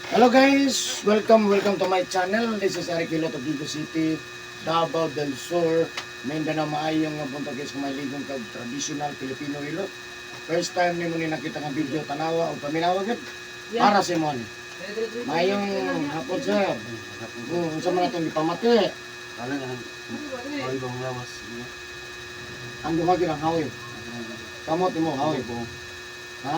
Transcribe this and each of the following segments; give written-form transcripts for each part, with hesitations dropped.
Hello guys! Welcome, welcome to my channel. This is Eric Hilot of Vigo City, Davao del Sur, Mindanao. Maayong nga buntag guys, kung may ligong kag traditional Filipino hilot. First time nimo ni nakita nga video, tanawa o paminawa gud. Para sa imo ni. Maayong hapon, sir. Unsa man atong gipamati? Kala nga nang ay bang lawas niya. Ang duha gyud ang hawi. Kamot nimo hawi. Hawi. Ha?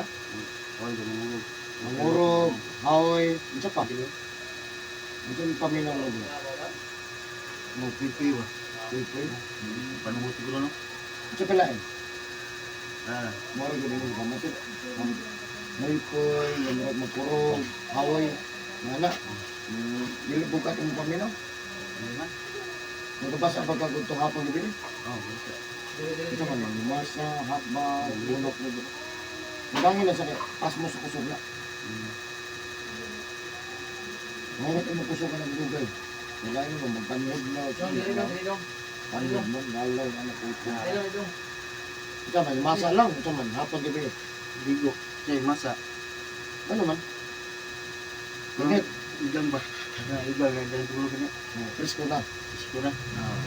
Hawi bang mangurog. Mangurog, hawi, unsa pa? Unsa man paminaw mo? Mo pipi ba. Pipi. Panugot ko no. Unsa pala eh? Ah, Moro gyud nimo gipamati. Maypoy, murag magkurog, hawoy, nga na. Dili bukat imong paminaw. Ano man? Nagabasa ba ka kung hapon gabi? Oh, basta. Ito man, lumasa, haba, bulok na doon. Nagangin na sa kay, pas mo sa kusog na. Murag imong kusog ka ng dugay. Nagangin mo, magpanhod na. Panhod mo, nalaw, anak ko. Ito man, masa lang. Ito man, hapon gabi. Bigo. Kay masa. Ano man? Init. Igang ba? Na igang nga dahil tulog niya. Oh, presko na. Isko na. Ah,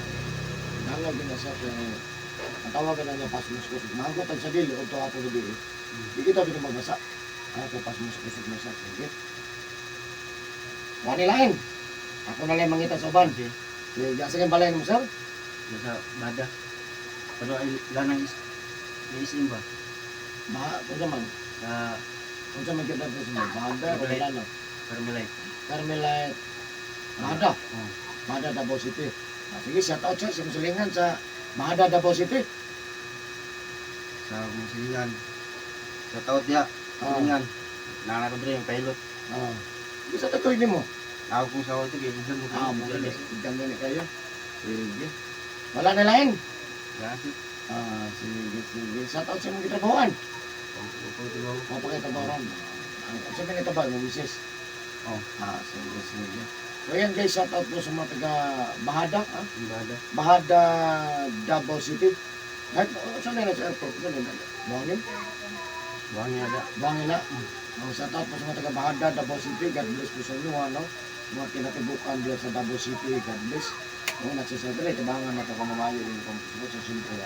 nalaw din na siya kay ang tawagan na niya pasmos kusog. Mahanggot ang sa dili o to hapon gabi. Di kita gid magbasa. Ah, kay pasmos kusog na siya. Sige. Wani lain. Ako na lang mangita sa uban. Okay. Sige, sige balay mo, sir. Sa bada. Pero ay lanang is isim ba? Ba, unsa man? Sa Unsa man kita sa mo? Bada o Carmelite. Lano? Carmelite. Carmelite. Bada. Oh. Bada, Davao City. Ah, sige, shout out sir sa musulingan sa Bada, Davao City. Sa musilingan. Sa taot niya. Ah. Silingan. Nana ko dre yung pilot. Ah. Bisa ta tuig nimo. Ako kung sa auto kay igang ko. Ah, mo gani. Igang gani kayo. Sige. Wala na lain. Grabe. Ah, sige, sige. Shout out sa imong gitrabahoan. Opo, Mo pa kay trabaho ron. Ang sa pinitabaho mo, misis. Oh. Ah, sige, sige. So yan guys, shout out po sa mga taga Bahada, ah? Bada. Bahada, Davao City. Kahit oh, saan na sa airport? Saan na? Buhangin? Buhangin ada. Buhangin na. Oh, shout out po sa mga taga Bahada, Davao City. God bless po sa inyo, ano? Mga kinatibukan diyan sa Davao City. God bless. Oh, nagsasabi, tabangan na ito kamamayo yung kampuso. So, siyempre,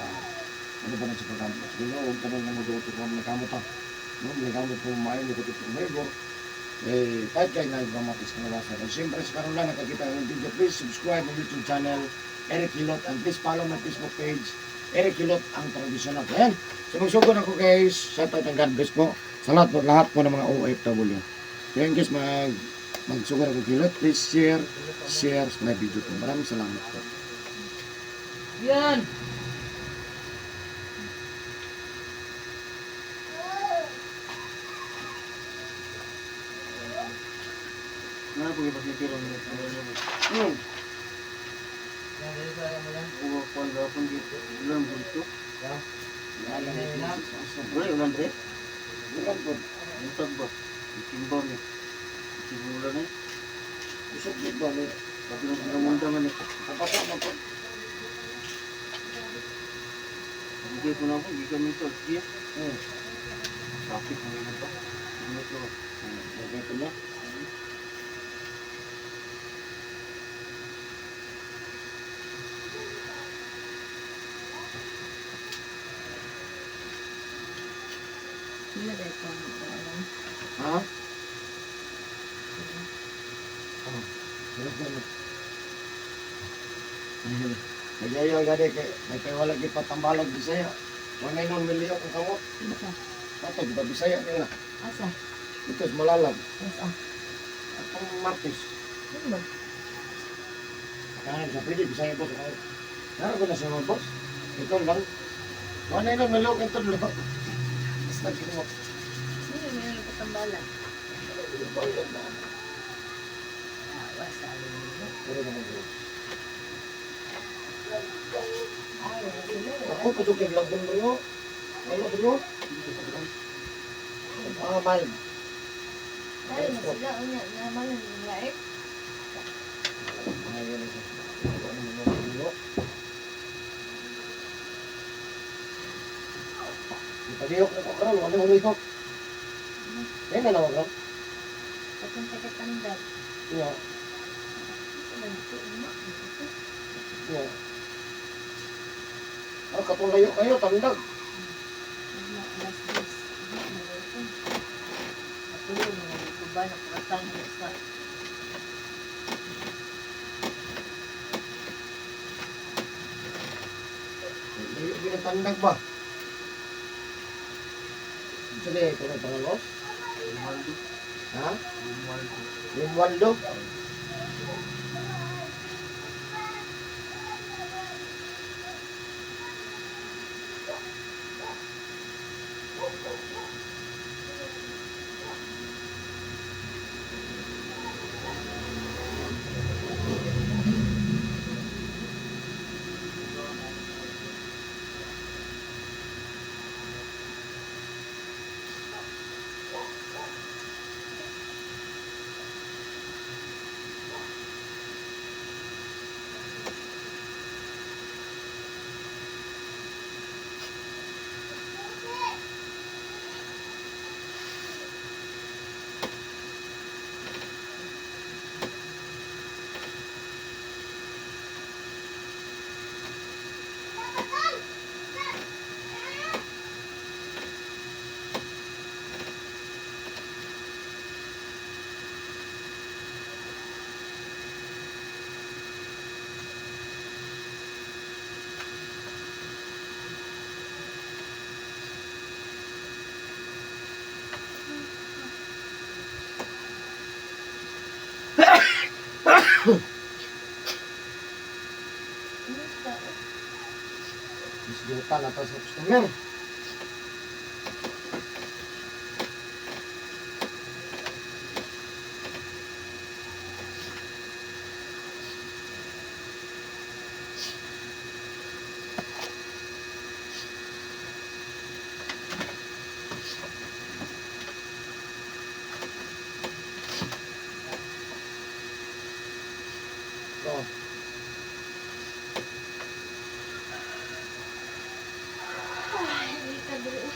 ano ba na sa pagkampos? Gino, huwag tanong nga mag-uto ko, may kamot ah. No, may kamot po maayo, may kutot ko may Eh, kahit kayo na kamatis ka nawasa. Kaya siyempre, sa karoon lang nakakita ng video, please subscribe my YouTube channel, Eric Hilot, and please follow my Facebook page, Eric Hilot, ang tradisyonal. Ayan. So, magsugod ako guys. Shout out and God bless po sa lahat po ng mga OFW. So, ayan guys, magsugod ako Hilot. Please share, share my video po. Maraming salamat po. Yan! Nga po ipakitiro niya. Uwa ko ang gapon dito. Ulan dito. Wala ulan dre. Ulan po. Butag ba? Itimba ni. Itimba ulan eh. Usog din ba? May Pati nung pinamunda man eh. kapasa mo po. Hindi ko na po. Hindi kami ito. Sige. Traffic mo yun ba? Metro. Okay po na. Sila dahil pa ano. Ha? Oh, sunod na mo. Ayun. Nagyayaw gadi kay may kay wala gyud patambalag Bisaya. Wala nang milyo kung kamo. Asa? Ato di ba Bisaya nila. Asa? Ito sa Malalag. Asa? Atong Martes. Ano ba? Kanan sa pwede Bisaya boss. Naro ko na siya mga boss. Ikaw lang. Wala nang milyo kang tudlo. Basta kimo. Sino may nagpatambala? Awas, alin nila. Pero naman bro. Ay, wala sila. Ako pa kay vlog dun bro. Ano bro? Ah, mal. Ay, na sila. Unya, naman ang laik. Ayun na siya. Ano mo bro? Ipalihok na ko karon, wala mo lihok. Yan na lang karon. Katong taga-tandag. Yeah. Sa man dito, uma. Dito. Yeah. Ah, katong layo kayo, tandag. Ugma, alas 10. Ugma, nagayon. Natulog mga dito ba, nakuratan sa Layo gyud ang tandag ba? Sige, ito na pangalos. Romualdo. Ha? Romualdo. Romualdo? Kumusta? Eh? Isduta na to sa customer. Oh. Ay, hindi ka dali.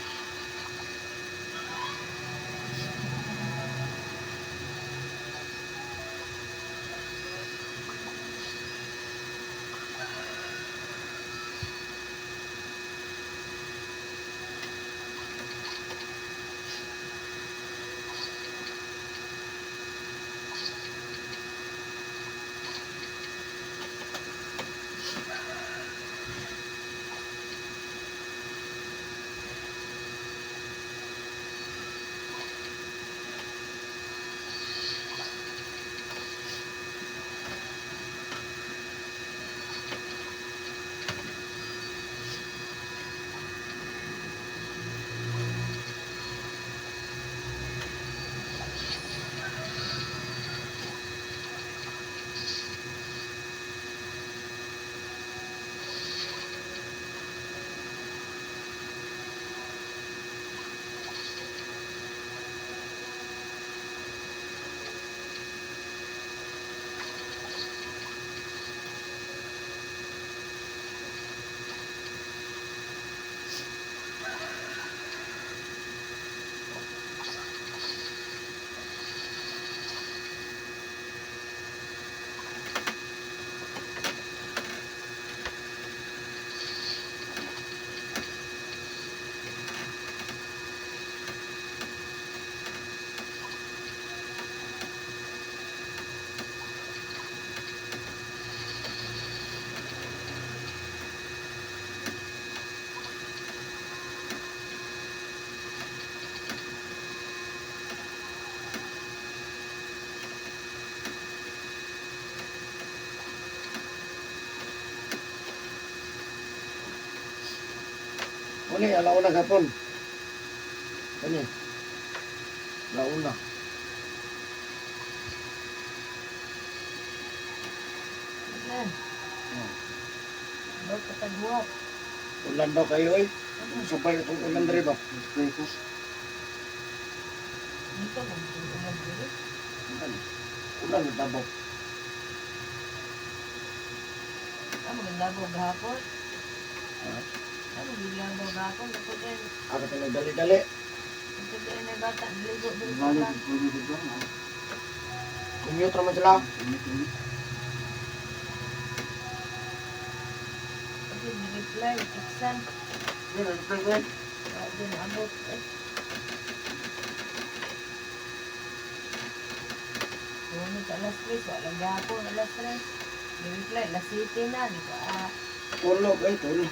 Uni, alauna gapon. Kani. Alauna. Yan. Oh. Bago katagwak. Ulan daw kayo eh. Sabay itong ulan diri ba? Display ko. Dito, kung ulan dito. Ulan. Ulan na Davao. Ah, maganda gahapon. Ha? Ah, maganda gahapon. Ako din. Ako ito nagdali-dali. Ako din ay bata. Ligo dito sa Balik, ulan. pwede dito. Commute naman sila. Commute. Kasi ni-reply, iksan. Ano, reply ko eh. Wala din abot. Eh. Ngunit alas 3, wala gapon alas 3. Ni-reply, alas 7 na, di ba? Ah, Tulog eh, tulog.